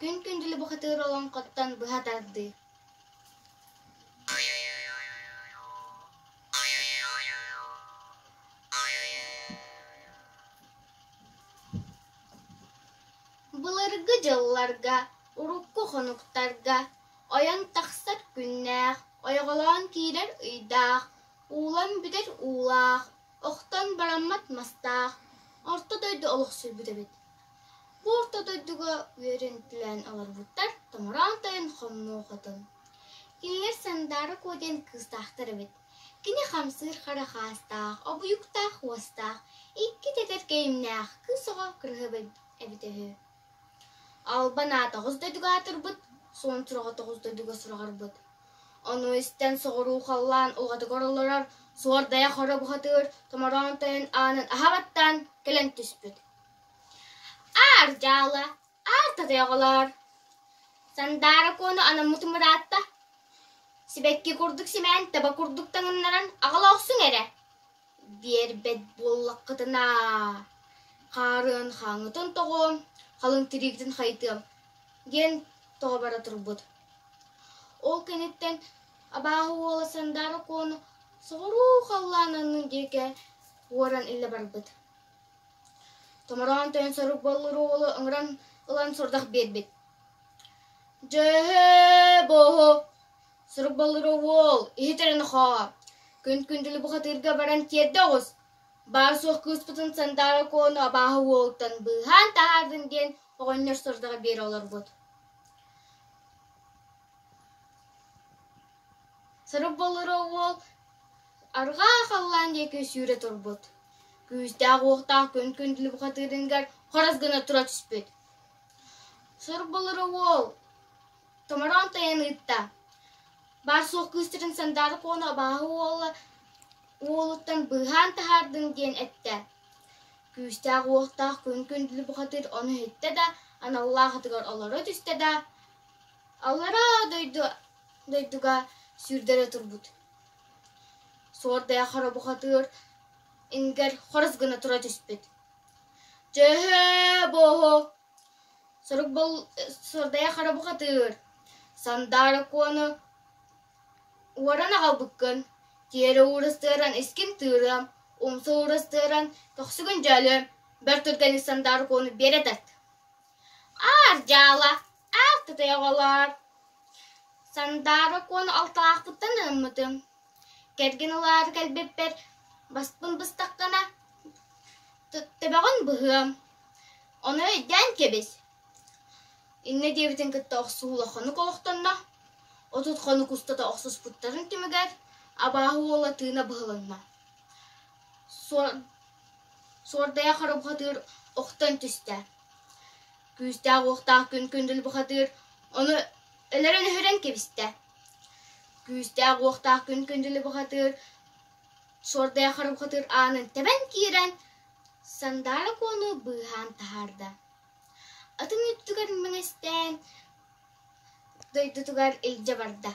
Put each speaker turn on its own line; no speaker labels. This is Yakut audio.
Күн Күндүлү бухатыыр олоҥхоттон быһа тардыы Былыргы дьылларга, урукку хонуктарга ойон тахсар күннээх, ойоҕолоон киирэр ыйдаах, уулан бүтэр уулаах, охтон бараммат мастаах орто дойду олохсуйбут эбит. Бу орто дойдуга үөрэнтэлээн олорбуттар томороон тойон хоммуо хотун. Кинилэр Сандаара Куо диэн кыыстаахтар эбит. Кини хамсыыр хара хаастаах, обуйуктаах уостаах, икки тэтэр кэйимнээх кыыс оҕо кырыһыба эбитэ үһү. Албан аата оҕус дойдуга аатырбыт, суон сураҕа тоҕус дойдуга сураҕырбыт. Ону истэн соҕуруу халлаан улаҕатыгар олорор суордайа хоро бухатыыр томороон тойон аанын аһа баттаан кэлэн түспүт. Аар дьаала, аар татай оҕолоор, Сандаара Куону анаммытым ыраатта, сибэкки курдук симээн, таба курдук таҥыннаран аҕала охсуҥ эрэ Биэрбэт буоллаххытына, хаарыан хааҥҥытын тоҕуом, халыҥ тириигитин хайытыам диэн тоҕо бара турбут. Ол кэнниттэн абааһы уола Сандаара Куону соҕуруу халлаан аннын диэки уоран илэ барбыт. Томороон тойон сорук боллур уолу ыҥыран ылан сордох биэрбит. Дьөһө буоһу Сурук боллура уол, иһит эрэ нохоо, күн күндүлү бухатыырга баран тиэрдэ оҕус, баар-суох кыыспытын Сандаара Куону абааһы уолуттан быыһаан таһаардын диэн оҕонньор сордоҕо биэрэ олорбут. Сурук боллура уол арҕаа халлаан диэки сүүрэ турбут. Күүстээх-уохтаах күн күндүлү бухатыырыгар хорос гына тура түспүт. Сурук боллура уол Томороон тайан ыытта. Баар-суох кыыстарын Сандаара Куону абааһы уола уолуттан быыһаан таһаардын диэн эттэ. Күүстээх-уохтаах күн күндүлү бухатыыр ону иһиттэ да, аналлаах атыгар олоро түстэ да, аллараа дойду дойдуга сүүрдэрэ турбут. Суордайа хара бухатыыр ингэр хорус гына тура түспүт. Дьөһө буоһу Сорук Сордайа хара бухатыыр, Сандаара Куону уоран аҕалбыккын, тиэрэ уурастыыран искин тыырыам, умса уурастыыран көхсүгүн дьөөлүөм, бэрт түргэнник Сандаара Куону биэрэ тарт. Аар дьаала, аар тытай оҕолоор, Сандаара Куону алталаахпыттан ылыммытым. Кэргэн ылаары кэлбиппэр баспын быстаххына, төбөҕүн быһыам, Ону өйдөөн кэбис, иннэ диэбитин кытта охсуһуу улаханнык олохтонно, 30 хонук устата охсуспуттарын түмүгэр абааһы уола тыына быһылынна. Суордайа хара бухатыыр охтон түстэ. Күүстээх-уохтаах күн күндүл бухатыыр ону өлөрөн-өһөрөн кэбистэ. Күүстээх-уохтаах күн күндүлү бухатыыр Суордайа хара бухатыыр аанын тэбэн киирэн Сандаара Куону быыһаан таһаарда, атын өттүгэр мэҥэстээн дойдутугар илдьэ барда.